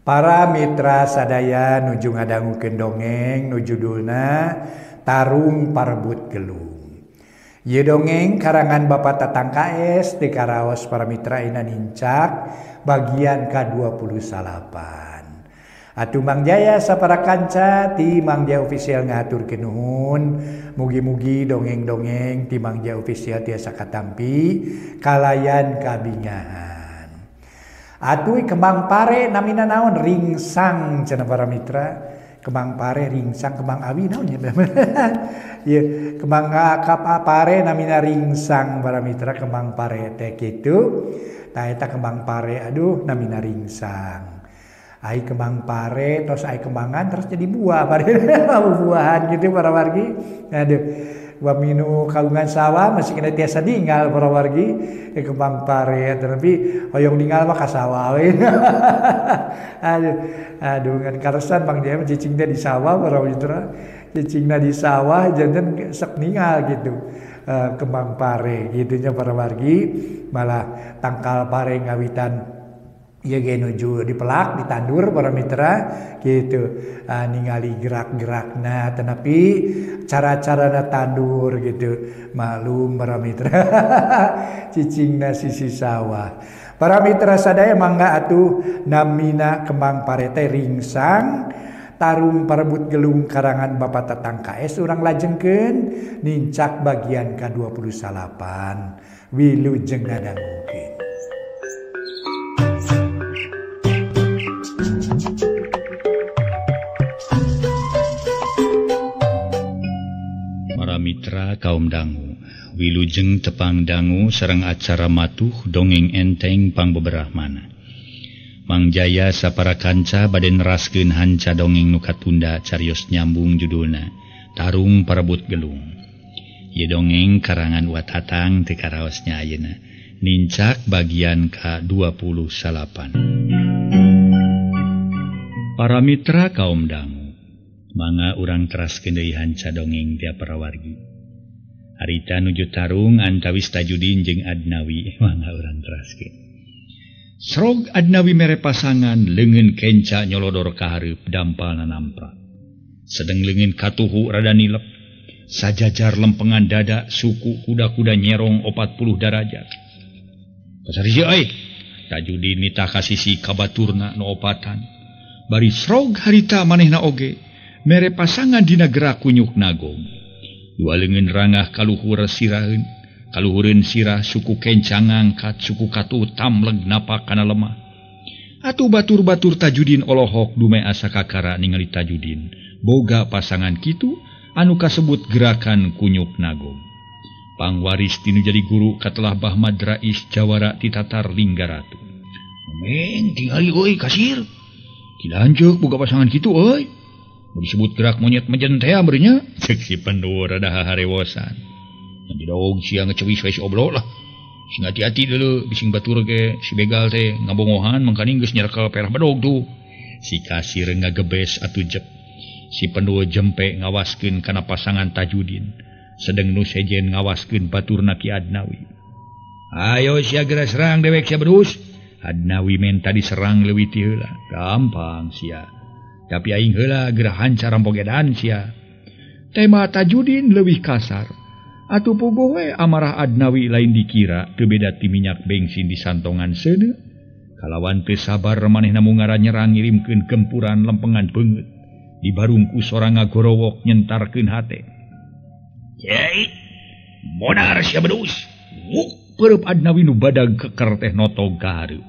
Para mitra sadaya nuju ngadangukeun dongeng nu judulna Tarung Parebut Gelung. Ieu dongeng karangan Bapak Tatang KS di Karaos para mitra ina nincak bagian ka-29. Atuh Mang Jaya sapara kanca ti Mang Jaya Official ngahaturkeun nuhun. Mugi-mugi dongeng-dongeng ti Mang Jaya Official tiasa katampi kalayan kabingahan. Atuh kembang pare namina naon ringsang cenah para mitra. Kembang pare ringsang kembang awi naon nya. Ieu kembang pare namina ringsang para mitra kembang pare teh kitu. Tah eta kembang pare aduh namina ringsang. Ai kembang pare terus ai kembangan terus jadi buah pare buahan gitu para wargi. Aduh waminu kagungan sawah masih kena tiasa ninggal para wargi kembang pare tapi hoyong ninggal mah ka sawah we. Aduh aduh ngan karesan Bang Jaya cicing teh di sawah para mitra cicingna di sawah janten sok ninggal gitu. Kembang pare gitunya para wargi malah tangkal pare ngawitan ieu ge nuju dipelak ditandur para mitra gitu ningali gerak-gerakna tetapi cara-carana tandur gitu maklum para mitra cicingna sisi sawah. Para mitra sadaya mangga atuh namina kembang pare teh ringsang Tarung Parebut Gelung karangan Bapak Tatang KS urang lajengkeun nincak bagian ka-29 wilujeng ngadangukeun. Para mitra kaum dangu, wilujeng tepang dangu sareng acara matuh dongeng enteng pangbeberahmana. Mang Jaya sapara kanca bade neraskeun hanca dongeng nu katunda carios nyambung judulna Tarung Parebut Gelung. Ieu dongeng karangan Wa Tatang teu karaosnya ayeuna nincak bagian ka-29. Para mitra kaum dangu, mangga urang teraskeun deui hanca dongeng ti para wargi. Harita nuju tarung antawis Tajudin jeung Adnawi, mangga urang teraskeun. Srog Adnawi mere pasangan leungeun kenca nyolodor ka hareup dampalna namprak. Sedeng leungeun katuhu rada nilep, sajajar lempengan dada suku kuda-kuda nyerong 40 darajat. Pasar hiji euy, Tajudin nitah ka sisi kabaturna nu opatan. Bari srog harita manehna oge mere pasangan dina gerak kunyuk nagong. Dua leungeun rangah kaluhur siraheun, kaluhureun sirah suku kenca ngangkat suku katuh tamleg napak kana lemah. Atuh batur-batur Tajudin olohok dume asa kakara ningali Tajudin boga pasangan kitu anu kasebut gerakan kunyuk nagong. Pangwaris tinu jadi guru katelah Bahmad Rais Jawara ti Tatar Linggaratu. Men tingali euy kasir. Dilanjut boga pasangan kitu euy. Mau disebut gerak monyet mejen teh amrenya cek si pendur rada harewosan. Nanti dong sia ngecewis we si oblok lah. Sing hati-hati dulu bising batur ge si begal teh ngabongohan mangkaning geus nyerekel perah bedog tuh. Si kasir ngagebes atuh jep. Si pendur jempe ngawaskeun kana pasangan Tajudin. Sedeng nu sejen ngawaskeun baturna Ki Adnawi. Ayo sia geura serang dewek sia bedus. Adnawi menta diserang leuwih ti heula. Gampang sia. Tapi aing heula geura hanca rampok edan sia. Tema Tajudin leuwih kasar. Atuh puguh we amarah Adnawi lain dikira teu beda ti minyak bensin di santongan seuneu. Kalawan teu sabar manehna mungara nyerang ngirimkeun gempuran lempengan beungeut. Dibarung ku sorang ngagorowok nyentarkeun hate. Yei, modar sia bedus. Wuk peureub Adnawi nu badag keker teh notog ka hareup.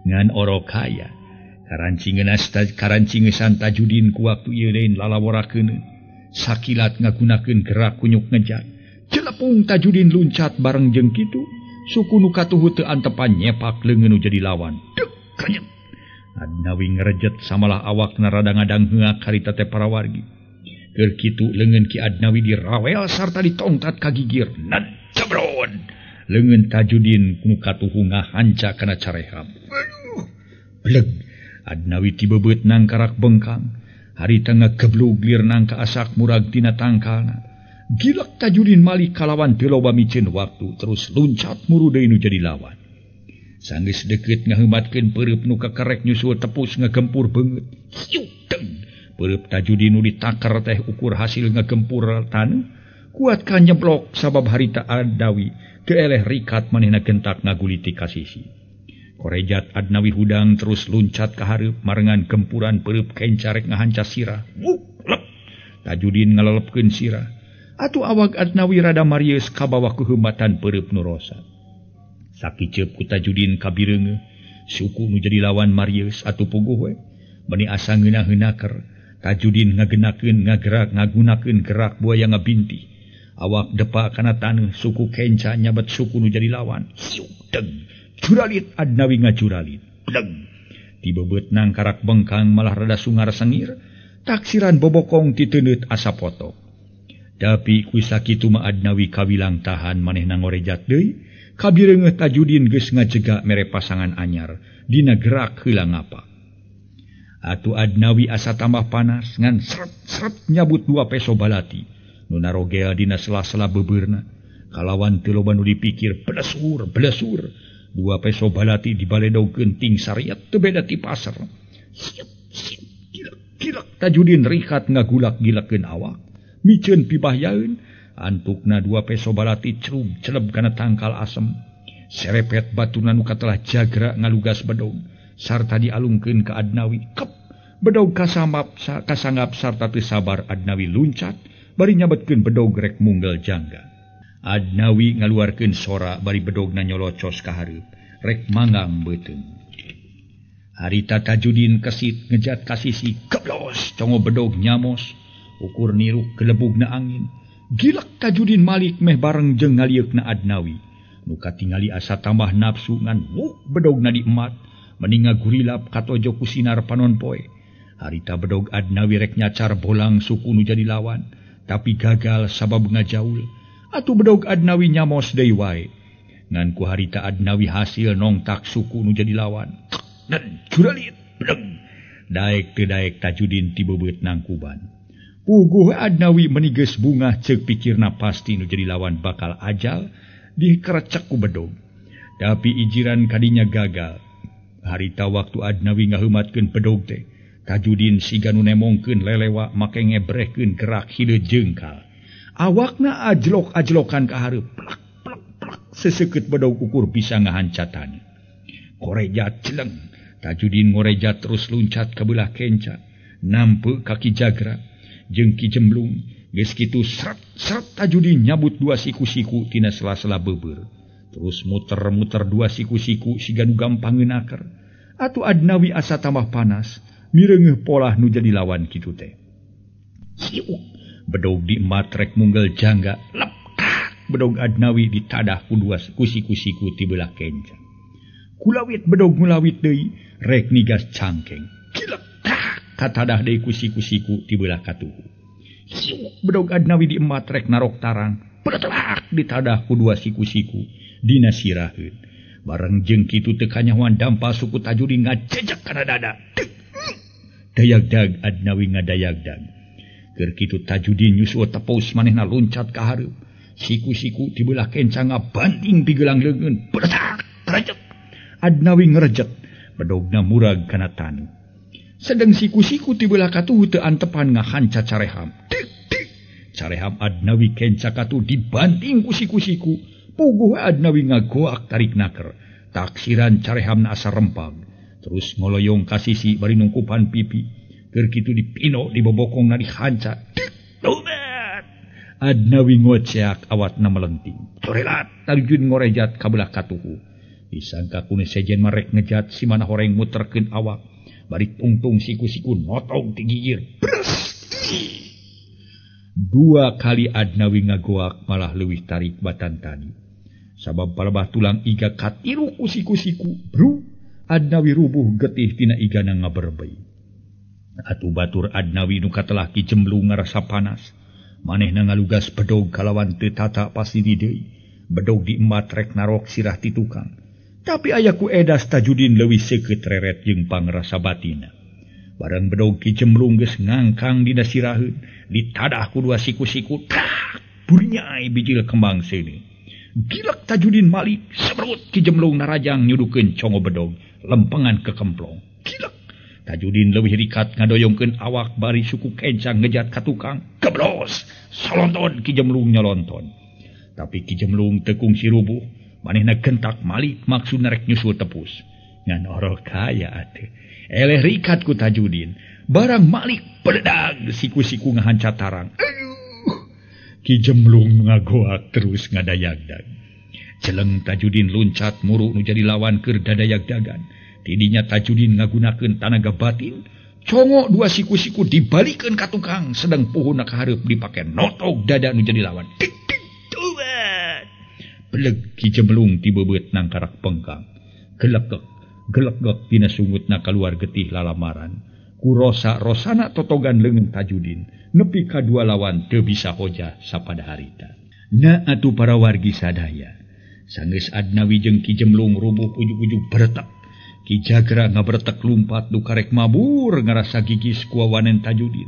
Ngan orok kaya karancingesan Tajudin ku waktu ieu lain lalaworakeun. Sakilat ngagunakeun gerak kunyuk ngejat. Celepung Tajudin luncat bareng jeung kitu, suku nu katuhu teu antepan nyepak leungeun nu jadi lawan. Dek kanyet. Adnawi ngerejet samalah awakna rada ngadang heungak harita teh para wargi. Keur kitu leungeun Ki Adnawi dirawel sarta ditongkat ka gigir. Nad jebron. Leungeun Tajudin nu katuhu ngahanca kana careham. Aduh. Bleg. Adnawi tibebeut nangkarak bengkang. Harita ngageblug lir nangka asak murag tina tangkalna. Gilek Tajudin malik kalawan teu loba miceun waktu terus luncat muru deui nu jadi lawan. Sanggeus deukeut ngaheumatkeun peureub nu kakerek nyusul tepus ngagempur beungeut. Siuk deng. Peureub Tajudin nu ditaker teh ukur hasil ngagempur taneuh. Kuat ka nyeblok sabab harita Adnawi teu eleh rikat manehna gentak ngaguliti ka sisi. Korejat Adnawi hudang terus luncat ka hareup marengan gempuran peureub kenca rek ngahanca sirah. Wuk lep. Tajudin ngalelepkeun sirah. Atuh awak Adnawi rada marieus kabawa keuheumatan peureub nu rosa. Sakiceup ku Tajudin kabireungeuh, suku nu jadi lawan marieus atuh puguh we. Meuni asa ngeunah-heunaker, Tajudin ngagenakeun ngagerak ngagunakeun gerak buaya ngabintih. Awak depa kana taneuh suku kenca nyabet suku nu jadi lawan. Siuk deng. Juralit Adnawi ngajuralit. Deng. Tibebeut nangkarak bengkang malah rada sungar sengir, taksiran bobokong titeundeut asa potok. Tapi ku sakitu mah Adnawi kawilang tahan manehna ngorejat deui. Kabireungeuh Tajudin geus ngajega mere pasangan anyar dina gerak heula ngapa. Atuh Adnawi asa tambah panas ngan seret-seret nyabut dua peso balati nu narogel dina sela-sela beubeurna. Kalawan teu loba nu dipikir blesur blesur dua peso balati dibaledogkeun ting sariat teu beda ti pasar. Siap siap gilek gilek Tajudin rikat ngagulak-gilekeun awak miceun pibahyaeun. Antukna dua peso balati cerub celeb kana tangkal asem. Serepet batuna nu katelah jagra ngalugas bedog sarta dialungkeun ka Adnawi. Kep bedog kasamap kasanggap sarta teu sabar Adnawi luncat bari nyabetkeun bedog rek munggel jangga. Adnawi ngaluarkeun sora bari bedogna nyolocos ka hareup rek manggang beuteung. Harita Tajudin kesit ngejat ka sisi keblos congo bedog nyamos ukur niruk gelebugna angin. Gilak Tajudin malik meh bareng jeung ngalieukna Adnawi. Nu katingali asa tambah nafsu ngan wuk bedogna diemat meni ngagurilap katojo ku sinar panon poe. Harita bedog Adnawi rek nyacar bolang suku nu jadi lawan, tapi gagal sabab ngajaul. Atuh bedog Adnawi nyamos deui wae. Ngan ku harita Adnawi hasil nongtak suku nu jadi lawan. Dan juralit bedeg. Daek teu daek Tajudin tibebeut nangkuban. Puguh Adnawi meniges bunga ceuk pikirna pasti nu jadi lawan bakal ajal dikerecek ku bedog. Tapi ijiran kadinya gagal. Harita waktu Adnawi ngaheumatkeun bedog teh, Tajudin siga nu nemongkeun lelewa make ngebrehkeun gerak hideut jengkal. Awakna ajlok-ajlokan ka hareup plak plak plak seseukeut bedog ukur bisa ngahancatan. Korejat celeng, Tajudin ngorejat terus luncat ka beulah kenca, nampe kaki jagra. Jeung Ki Jemblung geus kitu seret-seret Tajudin nyabut dua siku-siku tina sela-sela beubeur. Terus muter-muter dua siku-siku siga nu gampang ngeunaker. Atuh Adnawi asa tambah panas, mireungeuh polah nu jadi lawan kitu teh. Siuk bedog diemat rek munggel jangga, lep bedog Adnawi ditadah ku dua kusiku-siku ti beulah kenca. Kulawit bedog ngulawit deui rek nigas cangkeng. Kilek katadah deui ku siku-siku ti beulah katuhu. Siuk bedog Adnawi diemat rek narok tarang, peretlak ditadah ku dua siku-siku dina siraheun. Bareng jeung kitu teu kanyahoan dampa suku Tajudin ngajejek kana dada. Dayagdag Adnawi ngadayagdag. Keur kitu Tajudin nyusul tepus manehna luncat ka hareup. Siku-siku ti beulah kenca ngabanting pigelang leungeun. Peretak rejek. Adnawi ngerejet, bedogna murag kana taneuh. Sedang siku-siku ti beulah katuhu teu antepan ngahanca careham. Tik tik. Careham Adnawi kenca katuh dibanting ku siku-siku. Puguh Adnawi ngagoak tarik naker. Taksiran carehamna asa rempag. Terus ngoloyong ka sisi bari nungkupan pipi. Keur kitu dipino dibobokongna dihanca. Tik domet. Adnawi ngoceak awatna melenting. Corelat Tajudin ngorejat ka beulah katuhu. Disangka ku nu sejen mah rek ngejat si mana horeng muterkeun awak. Bari tungtung siku-siku notong ti gigir. Bres! Dua kali Adnawi ngagoak malah leuwih tarik batan tadi. Sabab palebah tulang iga katiru ku siku-siku. Bru! Adnawi rubuh getih tina igana ngaberbei. Atuh batur Adnawi nu katelah Ki Jemblung ngarasa panas. Manehna ngalugas bedog kalawan teu tata pasti di deui. Bedog diemat rek narok sirah ti tukang. Tapi aya ku edas Tajudin leuwih seukeut reret jeung pangrasa batina. Barang bedog Ki Jemblung geus ngangkang dina siraheun, ditadah ku dua siku-siku, tak burnyai bijil kembang seuneu. Gilak Tajudin Malik seberut Ki Jemlung narajang nyudukeun congo bedog lempengan kekemplong. Gilak Tajudin leuwih rikat ngadoyongkeun awak bari suku kencang ngejat ka tukang. Gebros salonton Ki Jemlung nyolonton. Tapi Ki Jemlung teu kungsi rubuh, manehna gentak Malik maksudna rek nyusul tepus. Ngan orok kaya atuh. Eleh rikat ku Tajudin. Barang Malik beledag siku-siku ngahancat tarang. Ki Jemlung ngagoak terus ngadayagdag. Celeng Tajudin luncat muru nu jadi lawan keur dadayagdagan. Tidinya Tajudin ngagunakeun tanaga batin, congo dua siku-siku dibalikeun ka tukang sedang puhuna ka hareup dipake notok dada nu jadi lawan. Tik tik tuat. Beleg Ki Jemlung tibebeut nangkarak pengkang. Gelegek gelegek dina sungutna kaluar getih lalamaran. Ku rosa-rosana totogan leungeun Tajudin. Nepi ka dua lawan teu bisa hoja sapada harita. Na atuh para wargi sadaya. Sanggeus Adnawi jeung Ki Jemlung rubuh ujug-ujug beretek. Ki Jagra ngaberetek lumpat du karek mabur ngarasa gigis ku wawanen Tajudin.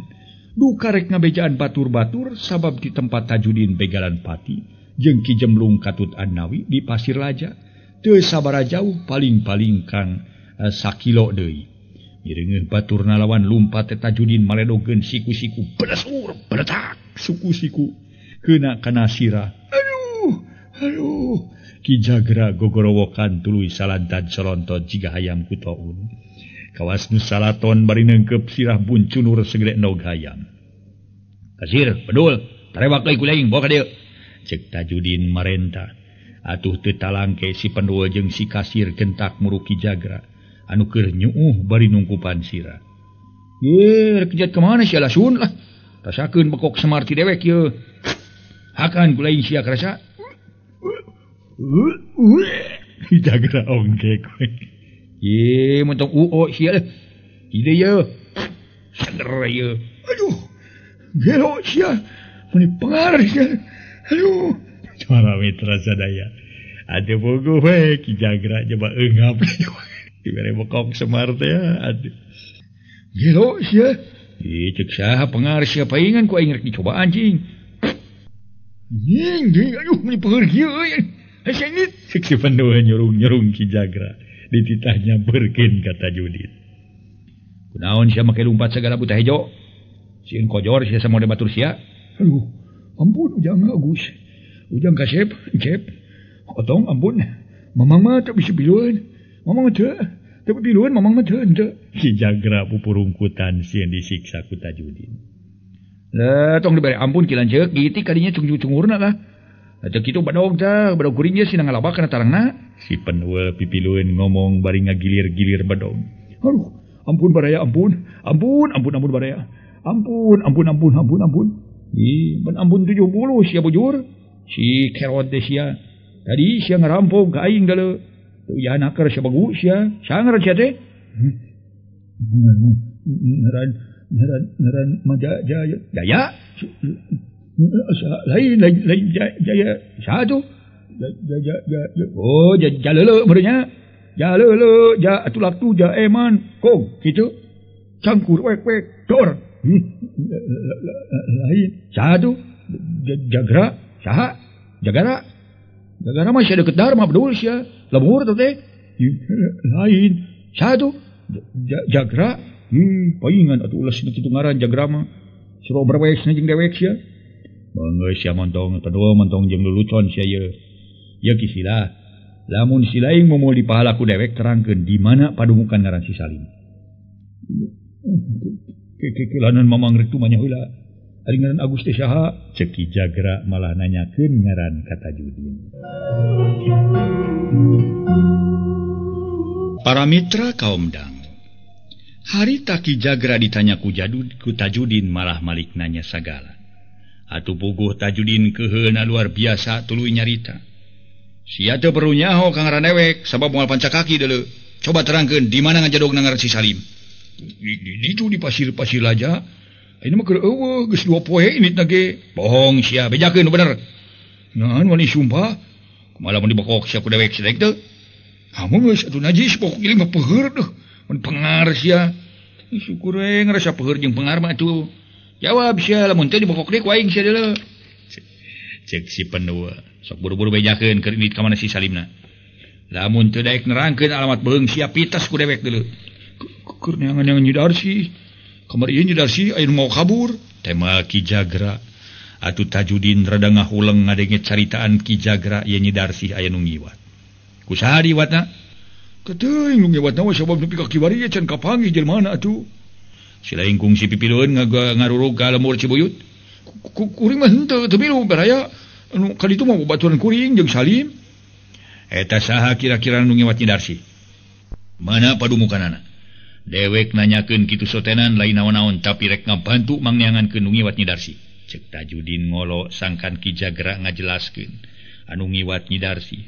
Du karek ngabejaan batur-batur sabab di tempat Tajudin begalan pati jeung Ki Jemlung katut Adnawi di Pasir Laja. Teu sabara jauh paling-paling kang sakilo deui. Mireungeuh batur nalawan lumpat Tajudin maledogeun siku-siku beresur beletak suku-siku kena kana sirah. Aduh, aduh. Ki Jagra gogorowokan tuluy salantan solonton jiga hayam kutoun. Kawas nu salaton bari neungkeup sirah buncunur segede endog hayam. Kasir, bedul, tarewak deui ku aing bawa ka dieu. Ceuk Tajudin marenta. Atuh teu talangke si pendul jeung si kasir gentak muru Ki Jagra. Anu keur nyuuh bari nungkupan sirah. Ye, rek jat ka mana sia lasun lah. Rasakeun bekok Semar ti dewek ieu. Hakan ku lain sia karasa. Ki Jagra ongkek we. Ye, mun tong uo sia lah. Ide ye. Seger ye. Aduh. Gelo sia. Mun pengar sia. Aduh. Para mitra sadaya. Atuh bogo we Ki Jagra coba eungap. Dibere bekok Semar teh aduh. Gelo sia. Ih ceuk saha pengar sia paingan ku aing rek dicoba anjing. Nying deui aduh meuni peueur kieu euy. Hesengit ceuk si pendul nyurung-nyurung Ki Jagra dititah nyamperkeun ka Tajudin. Kunaon sia make lumpat sagala buta hejo? Sieun kojor sia samode batur sia. Aduh, ampun ujang Agus. Ujang kasep, cep. Otong ampun. Mamang mah teu bisa piluan. Mamang teu, teu piluan mamang mah teu henteu. Ki Jagra pupurungkutan sieun disiksa ku Tajudin. Lah tong dibere ampun ki lanceuk gitik kadinya cungcungurna lah. Teu kitu badog tah, badog kuring ge sina ngalabak kana tarangna. Si penuel pipilueun ngomong bari ngagilir-gilir badog. Aduh, ampun baraya ampun. Ampun, ampun, ampun baraya. Ampun, ampun, ampun, ampun, ampun. Ih, ban ampun 70 sia bujur. Si kerot teh sia. Tadi sia ngarampok ka aing deuleu. Ya nakar sia bagus sia. Sangar sia teh. Ngaran ngaran ngaran Maja Jaya. Jaya. Lain lain lain Jaya. Satu. Jaya Jaya. Oh, jalele merenya. Jalele ja atuh laktu ja eman. Kong kitu. Cangkur wek wek dor. Lain. Satu. Jagra. Saha? Jagara. Jagara mah sia deukeut Dharma bedul sia. Lemur teh. Lain. Satu. Jagra. Paingan atuh ulas nu kitu ngaran Jagra mah. Suro berwes jeung dewek sia. Beungeus sia montong kedua montong jeung lulucon sia ieu. Ieu ki sila. Lamun si lain mumul di pahala ku dewek terangkeun di mana padumukan ngaran si Salim. Kekelanan mamang rek tumanya heula. Ari ngaran Agus teh saha? Ceuk Ki Jagra malah nanyakeun ngaran ka Tajudin. Para mitra kaum dang. Harita Ki Jagra ditanya ku Tajudin malah malik nanya sagala. Atuh puguh Tajudin keuheuna luar biasa tuluy nyarita. Sia teu perlu nyaho ka ngaran dewek sabab moal pancakaki deuleu. Coba terangkeun di mana ngajadogna ngaran si Salim. Di itu di pasir-pasir laja. Ini mah keur eueuh geus 2 poe ini ge. Bohong sia, bejakeun nu bener. Naon wani sumpah? Kumaha lamun dibekok sia ku dewek sedek teu? Hamun geus atuh najis pokok ieu mah peuheur deuh. Mun pengar sia. Syukur we ngarasa peuheur jeung pengar mah atuh. Jawab sia lamun teu dibekok deui ku aing sia deuleu. Cek si penua. Sok buru-buru bejakeun keur indit ka mana si Salimna. Lamun teu daek nerangkeun alamat beung siap pites ku dewek deuleu. Keur neangan Nyi Darsi. Kamari ieu Nyi Darsi aya nu mau kabur. Tema Ki Jagra. Atuh Tajudin rada ngahuleng ngadenge caritaan Ki Jagra ye Nyi Darsi aya nu ngiwat. Kusaha diwatna? Kateuing nu ngiwatna we sabab nepi ka kiwari ge can kapanggih jelema atuh. Si laingkung si pipilueun ngarurug ka lemur Cibuyut. Kuring mah henteu teu milu baraya anu kaditu mah babaturan kuring jeung Salim. Eta saha kira-kira nu ngiwat Nyi Darsi? Mana padumukanana? Dewek nanyakeun kitu sotenan lain naon-naon tapi rek ngabantu mangneangankeun nu ngiwat Nyi Darsi. Cek Tajudin ngolo sangkan Ki Jagra ngajelaskeun anu ngiwat Nyi Darsi.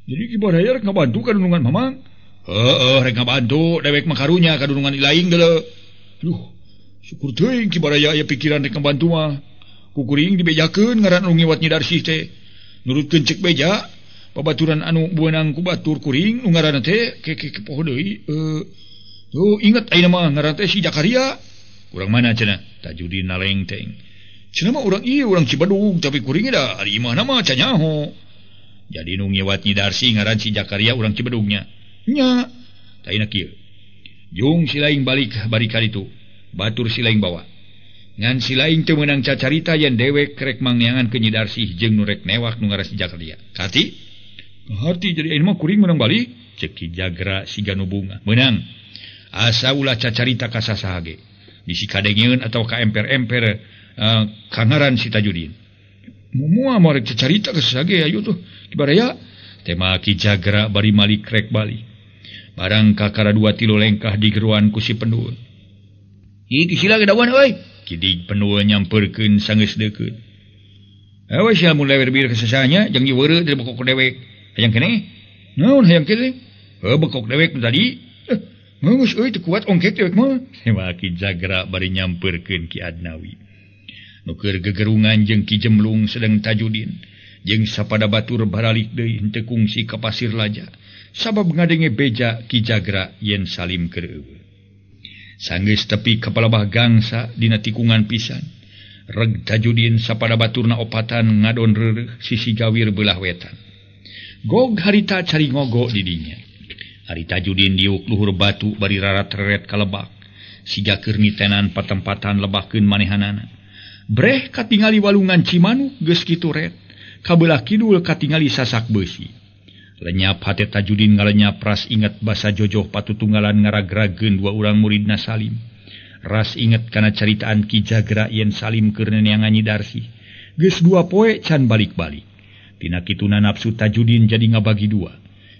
Jadi Ki Baraya rek ngabantu kadunungan Mamang? Heueuh rek ngabantu dewek mah karunya kadunungan ilaing deuleu. Duh, syukur teuing Ki Baraya aya pikiran rek ngabantu mah. Ku kuring dibejakeun ngaran anu ngiwat Nyi Darsi teh. Nurutkeun cek beja babaturan anu beunang ku batur kuring nu ngaranna teh ke poho deui. Tuh inget ayeuna mah ngaran teh si Jakaria. Urang mana cenah? Tajudin nalengteng. Cenah mah urang ieu urang Cibadug tapi kuring da ari imahna mah can nyaho. Jadi nu ngiwat Nyi Darsi ngaran si Jakaria urang Cibadugnya. Nya. Taina kieu. Jung si laing balik bari kaditu. Batur si laing bawa. Ngan si laing teu meunang cacarita yen dewek rek mangneangan ke Nyi Darsi jeung nu rek newak nu ngaran si Jakaria. Kati? Harti jadi ayeuna mah kuring meunang balik. Ceuk Ki Jagra siga nu bunga. Meunang. Asa ulah cacarita ka sasaha ge. Bisi kadengeun atawa ka emper-emper kangaran si Tajudin. Moal moal rek cacarita ka sasaha ge ayo tuh. Ki Baraya tema Ki Jagra bari malik rek balik. Barang kakara 2 3 lengkah digeruan ku si pendul. Ih sila gedawan euy. Kidig pendul nyamperkeun sanggeus deukeut. Awe sia mun lewer bir ka sasahanya jeung ieu dari bekok dewek. Hayang keneh? Naon hayang keneh? Heuh bekok dewek nu tadi. Geus euy teu kuat ongkek dewek mah. Tema Ki Jagra bari nyamperkeun Ki Adnawi. Nu keur gegerungan jeung Ki Jemlung sedang Tajudin jeung sapada batur baralik deui henteu kungsi ka Pasir Laja sabab ngadenge beja Ki Jagra yen Salim keur eueuh. Sanggeus tepi ka palabah gangsa dina tikungan pisan. Reg Tajudin sapada baturna opatan ngadon reureuh sisi gawir beulah wetan. Gog harita cari ngogo di dinya. Ari Tajudin diuk luhur batu bari rarat-reret ka lebak. Siga keur nitenan patempatan lebakeun manehanana. Breh katingali walungan Cimanuk geus kitu ret. Kabelah kidul katingali sasak beusi. Lenyap hate Tajudin ngalenyap ras inget basa jojoh patutunggalan ngaragrageun dua urang muridna Salim. Ras inget kana caritaan Ki Jagra yen Salim keur neneangan Nyi Darsi. Geus 2 poe can balik-balik. Tina kituna nafsu Tajudin jadi ngabagi dua.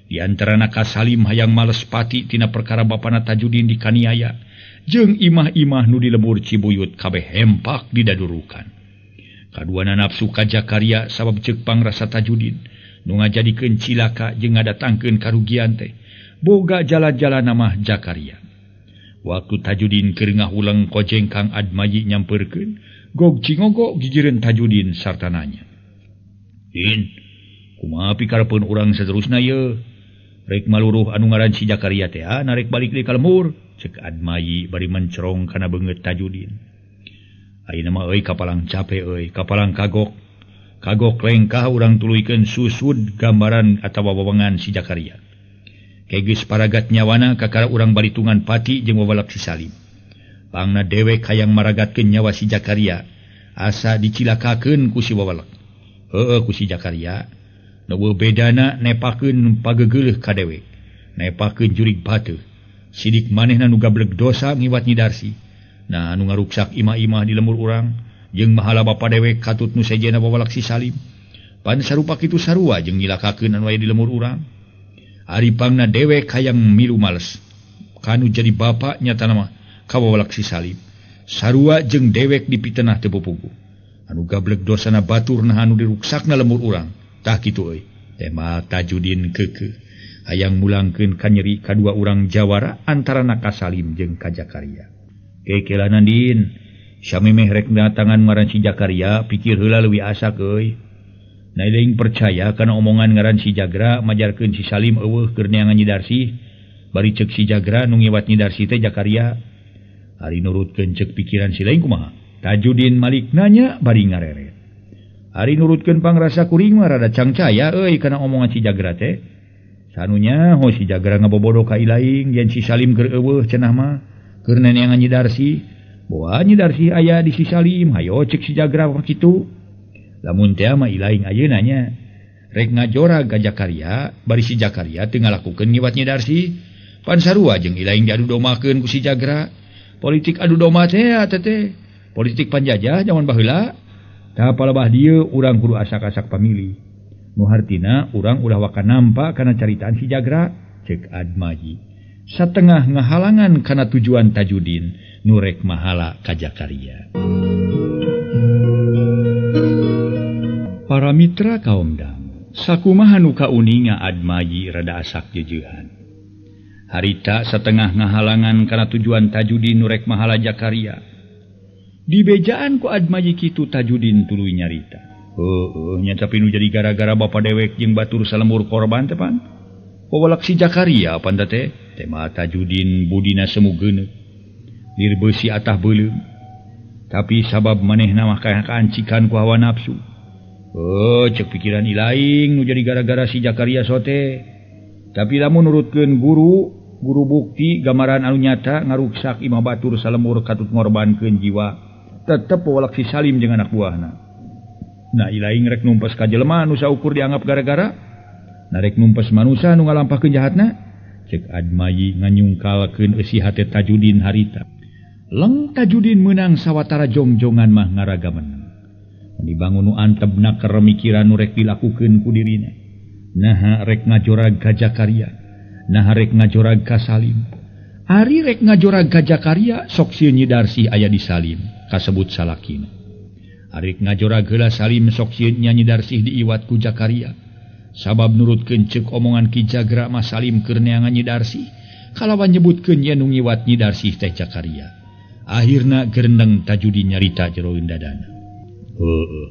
Di antarana ka Salim hayang males pati tina perkara bapana Tajudin dikaniaya jeung imah-imah nu di lembur Cibuyut kabeh hempak didadurukan. Kaduana nafsu ka Jakaria sabab ceuk pangrasa Tajudin nu ngajadikeun cilaka jeung ngadatangkeun karugian teh. Boga jala-jalana mah Jakaria. Waktu Tajudin keur ngahuleng kojeng Kang Admayi nyamperkeun, gog cingogo gigireun Tajudin sarta nanya. "Din, kumaha pikarepeun urang saterusna ye? Rek maluruh anu ngaran si Jakaria teh narek balik deui ka lembur." Cek Admayi bari mencerong kana beungeut Tajudin. Ayeuna mah euy kapalang cape euy, kapalang kagok. Kagok lengkah urang tuluykeun susud gambaran atawa wewengan si Jakaria. Kegeus paragat nyawana kakara urang balitungan pati jeung wawalak si Salim. Pangna dewek hayang maragatkeun nyawa si Jakaria, asa dicilakakeun ku si wawalak. Heueuh ku si Jakaria, nu bedana nepakeun pagegeuleuh ka dewek, nepakeun jurig bateuh. Sidik manehna nu gableg dosa ngiwat Nyi Darsi. Nah anu ngaruksak imah-imah di lembur urang jeung mahala bapa dewek katut nu sejenna wawalak si Salim. Pan sarupa kitu sarua jeung nyilakakeun anu aya di lembur urang. Ari pangna dewek hayang milu males kanu jadi bapa nyatana mah ka wawalak si Salim. Sarua jeung dewek dipitenah teu pupugu. Anu gableg dosana batur nah anu diruksakna lembur urang. Tah kitu euy. Tema Tajudin keukeuh hayang mulangkeun kanyeri kadua urang jawara antarana ka Salim jeung ka Jakaria. Kekelanan din, samemeh rek datangan ngaran si Jakaria pikir heula leuwih asak euy. Nailing percaya kana omongan ngaran si Jagra majarkeun si Salim eueuh keur neangan Nyi Darsi, bari ceuk si Jagra nu ngiwat Nyi Darsi teh Jakaria. Ari nurutkeun ceuk pikiran si lain kumaha? Tajudin malik nanya bari ngareret. Ari nurutkeun pangrasa kuring mah rada cangcaya euy kana omongan si Jagra teh. Sanunya ho si Jagra ngabobodo ka Ilaing yen si Salim keur eueuh cenah mah keur neneangan Nyi Darsih. Boa Nyi Darsih aya di si Salim, hayo cek si Jagra mah kitu. Lamun teh mah Ilaing ayeuna nya rek ngajorag ka Jakaria, bari si Jakaria teu ngalakukeun ngiwat Nyi Darsih. Pan sarua jeung Ilaing diadu domakeun ku si Jagra. Politik adu doma teh teh politik panjajah jaman baheula. Tah palebah dieu urang kudu asak-asak pamilih. Nu hartina urang ulah waka nampa kana caritaan si Jagra, cek Admaji. Satengah ngahalangan kana tujuan Tajudin nu rek mahala ka Jakaria. Para mitra kaum dang, sakumaha nu kauninga Admaji rada asak jeujehan. Harita satengah ngahalangan kana tujuan Tajudin nu rek mahala Jakaria. Dibejaan ku Admaji kitu Tajudin tuluy nyarita. Heueuh nya tapi nu jadi gara-gara bapa dewek jeung batur salembur korban teh pan. Wawalak si Jakaria pan teh tema Tajudin budina semu geuneuk. Lir beusi atah beuleum. Tapi sabab manehna mah kaancikan ku hawa nafsu. Oh, cek pikiran Ilaing nu jadi gara-gara si Jakaria sote. Tapi lamun nurutkeun guru, guru bukti gambaran anu nyata ngaruksak imah batur salembur katut ngorbankeun jiwa. Tetep wawalak si Salim jeung anak buahna. Nah Ilaing rek numpes ka jelema nu saukur dianggap gara-gara, nah rek numpes manusa nu ngalampahkeun jahatna. Cek Admayi nganyungkalkeun eusi hate Tajudin harita. Leng Tajudin meunang sawatara jongjongan mah ngaraga menang. Dibangun nu antebna keur mikiran nu rek dilakukeun ku dirina. Naha rek ngajorag ka Jakaria, naha rek ngajorag ka Salim. Ari rek ngajorag ka Jakaria sok sieun Nyi Darsih aya di Salim kasebut salakina. Arek ngajorag heula Salim sok sieun Nyi Darsih diiwat ku Jakaria. Sabab nurutkeun ceuk omongan Ki Jagra mah Salim keur neangan Nyi Darsih, kalawan nyebutkeun yen nu ngiwat Nyi Darsih teh Jakaria. Akhirna gerendeng Tajudin nyarita jeroeun dadana. Heueuh.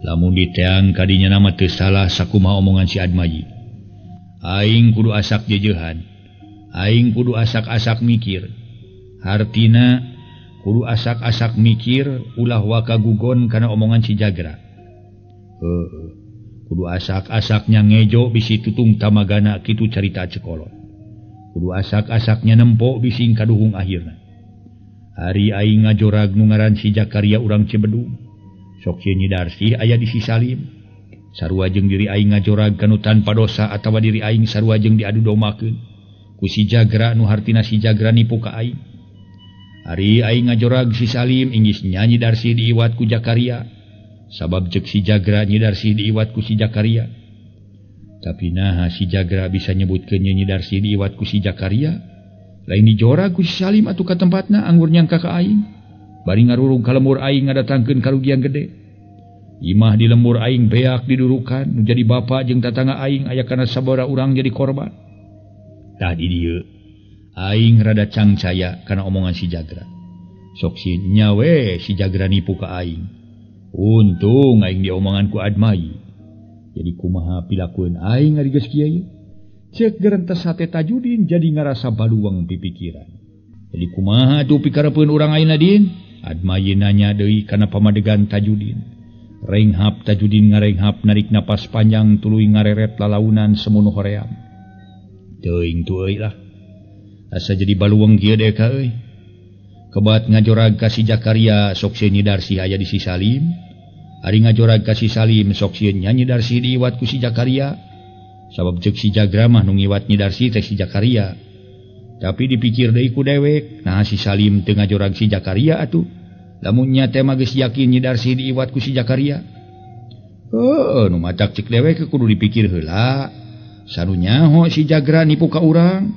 Lamun diteang kadinya nama teu salah sakumaha omongan si Admaji. Aing kudu asak jeujehan. Aing kudu asak-asak mikir. Hartina kudu asak-asak mikir ulah waka gugon kana omongan si Jagra. Heueuh. Kudu asak-asaknya ngejo bisi tutung tamagana kitu carita cekolot. Kudu asak-asaknya nempo bisi kaduhung akhirna. Ari aing ngajorag nu ngaran si Jakaria urang Cibedug. Sok sieun Nyi Darsih aya di si Salim. Sarua jeung diri aing ngajorag kanu tanpa dosa atawa diri aing sarua jeung diadu domakeun ku si Jagra nu hartina si Jagra nipu ka aing. Ari aing ngajorag si Salim inggis nya Nyi Darsih diiwat ku Jakaria. Sabab ceuk si Jagra Nyi Darsih diiwat ku si Jakaria. Tapi naha si Jagra bisa nyebutkeun Nyi Darsih diiwat ku si Jakaria? Lain dijorag ku si Salim atuh ka tempatna anggur nyangka ka aing. Bari ngarurug ka lembur aing ngadatangkeun karugian gede. Imah di lembur aing beak didurukan, nu jadi bapa jeung tatangga aing aya kana sabaraha urang jadi korban. Tah di dieu aing rada cangcaya kana omongan si Jagra. Sok sieun nya we si Jagra nipu ka aing. Untung aing diomongan ku Admayi. Jadi kumaha pilakueun aing ari geus kieu ieu? Ceuk gerentes hate Tajudin jadi ngarasa baluang pipikiran. Jadi kumaha atuh pikarepeun urang ayeuna Din? Admayi nanya deui kana pamadegan Tajudin. Renghap Tajudin ngarenghap narik napas panjang tuluy ngareret lalaunan semono hoream. Teuing tuh euy lah. Asa jadi baluang kieu deh ka euy. Kebat ngajorag ka si Jakaria sok sieun Nyi Darsih aya di si Salim. Ari ngajorag ka si Salim sok sieun nya Nyi Darsih diiwat ku si Jakaria. Sabab ceuk si Jagra mah nu ngiwat Nyi Darsih teh si Jakaria. Tapi dipikir deui ku dewek, nah si Salim teu ngajorag si Jakaria atuh. Lamun nya teh mah geus yakin Nyi Darsih diiwat ku si Jakaria. Heueuh nu matak ceuk dewek kudu dipikir heula. Sanu nyaho si Jagra nipu ka urang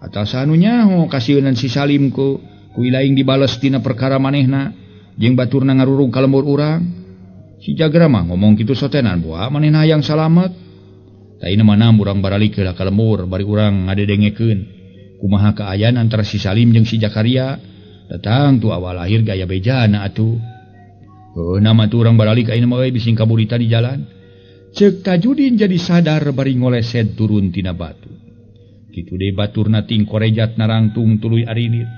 atawa sanu nyaho kasieunan si Salim ku Ilaing dibales tina perkara manehna jeung baturna ngarurug ka lembur urang. Si Jagra mah ngomong kitu sotenan boa manehna hayang salamet. Taina mana urang baralik heula ka lembur bari urang ngadedengekeun kumaha kaayaan antara si Salim jeung si Jakaria. Datang tuh awal lahir gaya bejana atuh. Heuh nama tuh urang baralik ayeuna mah euy bising kaburita di jalan. Ceuk Tajudin jadi sadar bari ngoleset turun tina batu. Kitu deui baturna ting korejat narangtung tuluy arinit.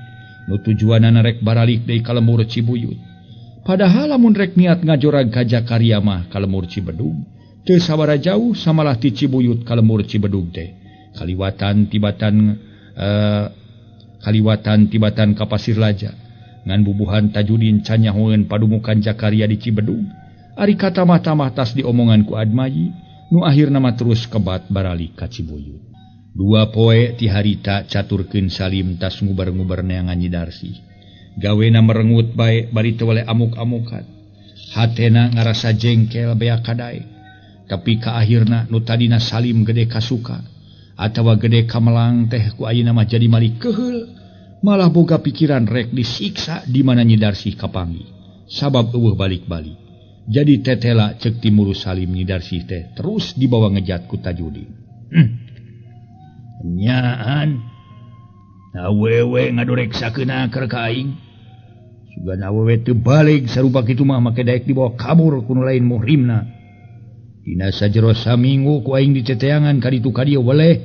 Nu tujuanana rek baralik deui ka lembur Cibuyut. Padahal lamun rek niat ngajorag ka Jakaria mah ka lemur Cibedug, teu sabaraha jauh samalah ti Cibuyut ka lemur Cibedug teh. Kaliwatan tibatan ka Pasir Laja. Ngan bubuhan Tajudin can nyahoeun padumukan Jakaria di Cibedug. Ari katamah-tamah tas diomongan ku Admayi, nu akhirna mah terus kebat baralik ka Cibuyut. Dua poe ti harita caturkeun Salim tas ngubar-ngubar neangan Nyi Darsih. Gawena merengut bae bari teu wale amuk-amukan. Hatena ngarasa jengkel bea kadae. Tapi ka akhirna nu tadina Salim gede kasuka atawa gede kamelang teh ku ayeuna mah jadi mali keheul. Malah boga pikiran rek disiksa di mana Nyi Darsih kapanggih. Sabab eueuh balik-balik. Jadi tetela ceuk timuru Salim Nyi Darsih teh terus dibawa ngejat ku Tajudin. Nyaan awewe ngadoreksakeun keur ka aing. Sugan awewe teu balik sarupa kitu mah make daek dibawa kabur ku nu lain muhrimna. Dina sajero saminggu ku aing diteteangan ka ditu ka dieu weleh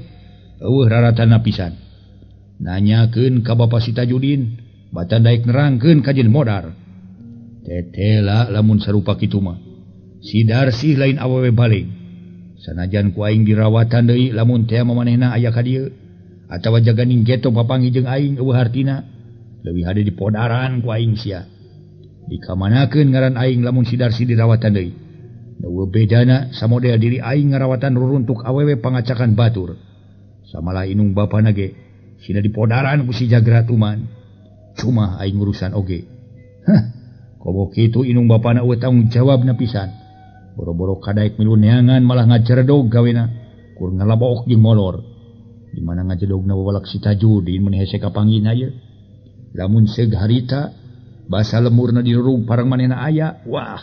eueuh raratana pisan. Nanyakeun ka bapa si Tajudin, batan daek nerangkeun ka jeung modar. Tetela lamun sarupa kitu mah. Si Darsih lain awewe balik. Sanajan ku aing dirawatan deui lamun teh mamanehna aya ka dieu atawa jaganing geto papanggih jeung aing eueuh hartina leuwih hade dipodaran ku aing sia. Dikamanakeun ngaran aing lamun si Darsih dirawatan deui. Eueuh bedana samodel diri aing ngarawatan ruruntuk awewe pangacakan batur. Samalah inung bapana ge sina dipodaran ku si Jagra tuman. Cuma aing urusan oge. Hah, komo kitu inung bapana eueuh tanggung jawabna pisan. Boro-boro kadaek milu neangan malah ngajeredog gawena kur ngalabook jeung molor. Di mana ngajedogna wawalak si Tajudin mun hese kapanggihna ieu. Lamun seug harita basa lemurna dirurug parang manehna aya, wah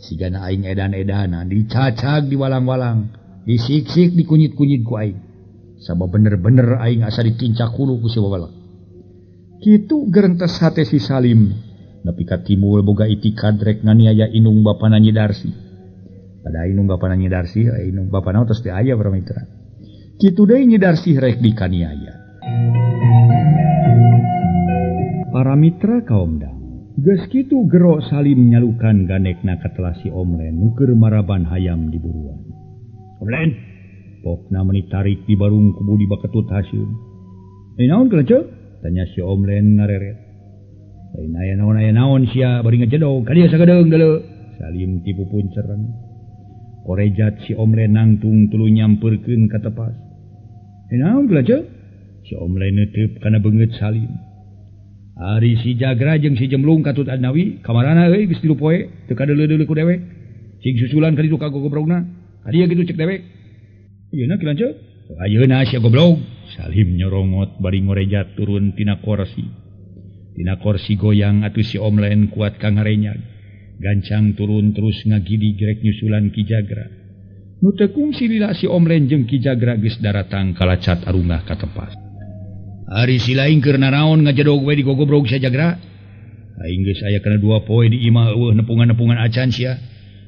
sigana aing edan-edanan dicacag diwalang-walang, disiksik dikunyit-kunyit ku aing. Sabab bener-bener aing asa ditincak hulu ku si wawalak. Kitu gerentes hate si Salim nepi ka timbul boga itikad rek nganiaya inung bapana Nyi Darsih. Pada inung bapana Nyi Darsih, inung bapana tos teu aya para mitra. Kitu deui Nyi Darsih rek dikaniaya. Para mitra kaum dang, geus kitu gero Salim nyalukan ganekna katelah si Omlen nu keur maraban hayam di buruan. Omlen, pokna meuni tarik di barung ku Budi Baketut haseum. "Eh naon kelenceu?" tanya si Omlen ngareret. "Lain aya naon aya naon sia bari ngejedog ka dieu sagedeung deuleu." Salim tipu puncereng. Korejat si Omlen nangtung tuluy nyampeurkeun ka tepas. "Eh naon kelenceu?" Si Omlen neuteub kana beungeut Salim. Ari si Jagra jeung si Jemlung katut Adnawi kamarana euy geus 3 poe teu kadeuleu-deuleu ku dewek. Cing susulan ka ditu ka gogobrogna. Ka dieu kitu cek dewek. Ayeuna kilanceuk? Ayeuna sia goblog. Salim nyorongot bari ngorejat turun tina korsi. Tina korsi goyang atuh si Omlen kuat ka ngarenyag. Gancang turun terus ngagidi grek nyusulan Ki Jagra. Nu teu kungsi lila si Omlen jeung Ki Jagra geus daratang kalacat arungah ka tepas. Ari si lain keur naraon ngajedog we di gogobrog sia Jagra. Aing geus aya kana 2 poe di imah eueuh nepungan-nepungan acan sia.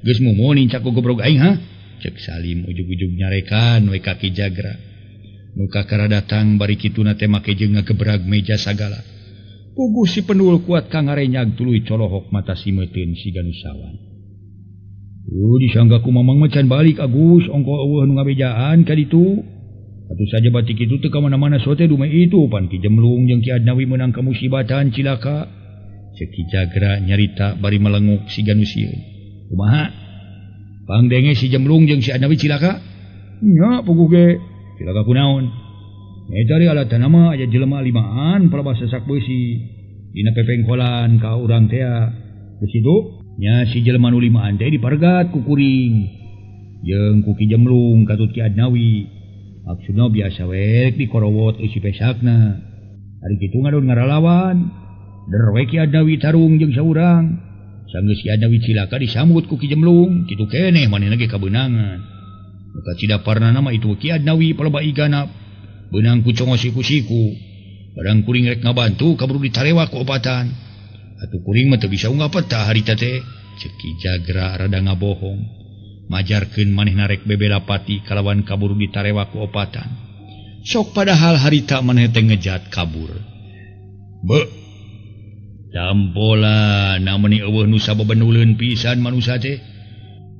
Geus mumun nincak gogobrog aing ha? Cek Salim ujug-ujug nyarekan we ka Ki Jagra. Nu kakara datang bari kituna teh make jeung ngagebrag meja sagala. Puguh si pendul kuat ka ngarenyag tuluy colohok mata si meuteun siga nu sawan. Disangga ku mamang mah can balik Agus ongko eueuh nu ngabejaan ka ditu. Atuh saja batik itu teu ka mana-mana sote dume itu pan Ki Jemlung jeung Ki Adnawi meunang kamusibatan cilaka. Cek Ki Jagra nyarita bari melenguk siga nu sieun. Kumaha? Pangdenge si Jemlung jeung si Adnawi cilaka? Nya puguh ge. Cilaka kunaon? Eta di alatan mah aya jelema limaan palebah sasak beusi. Dina pepengkolan ka urang tea. Geus kitu nya si jelema nu limaan teh dipargat ku kuring. Jeung ku Ki Jemlung katut Ki Adnawi. Maksudna biasa we rek dikorowot eusi pesakna. Ari kitu ngadon ngaralawan. Der we Ki Adnawi tarung jeung saurang. Sanggeus Ki Adnawi cilaka disambut ku Ki Jemlung, kitu keneh manehna ge kabeunangan. Muka cidaparna mah itu Ki Adnawi palebah igana beunang ku congo siku-siku. Barang kuring rek ngabantu kaburu ditarewa ku obatan. Atuh kuring mah teu bisa unggah peta harita teh. Cek Ki Jagra rada ngabohong. Majarkeun manehna rek bebela pati kalawan kaburu ditarewa ku opatan. Sok padahal harita maneh teh ngejat kabur. Be. Tampola na meuni eueuh nu sabebenuleun pisan manusa teh.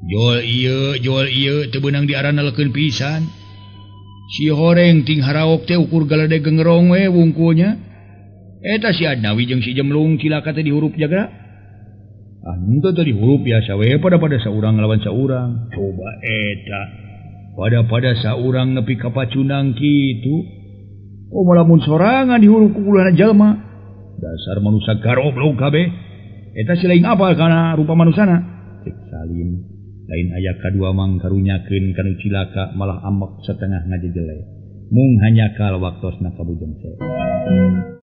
Jol ieu teu beunang diaranalkeun pisan. Si horeng ting haraok teh ukur galede gengerong we wungkulnya. Eta si Adnawi jeung si Jemlung cilaka teh dihurup jagra. Ah henteu teh dihurup biasa we pada saurang lawan saurang. Coba eta pada saurang nepi ka pacundang kitu. Oh lamun sorangan dihurup ku puluhan jalma. Dasar manusia garoblog kabeh. Eta si lain apal kana rupa manusana. Cek Salim lain aya kadua mang karunyakeun kanu cilaka malah ambek setengah ngajejele. Mung hanyakal waktosna kabujeng.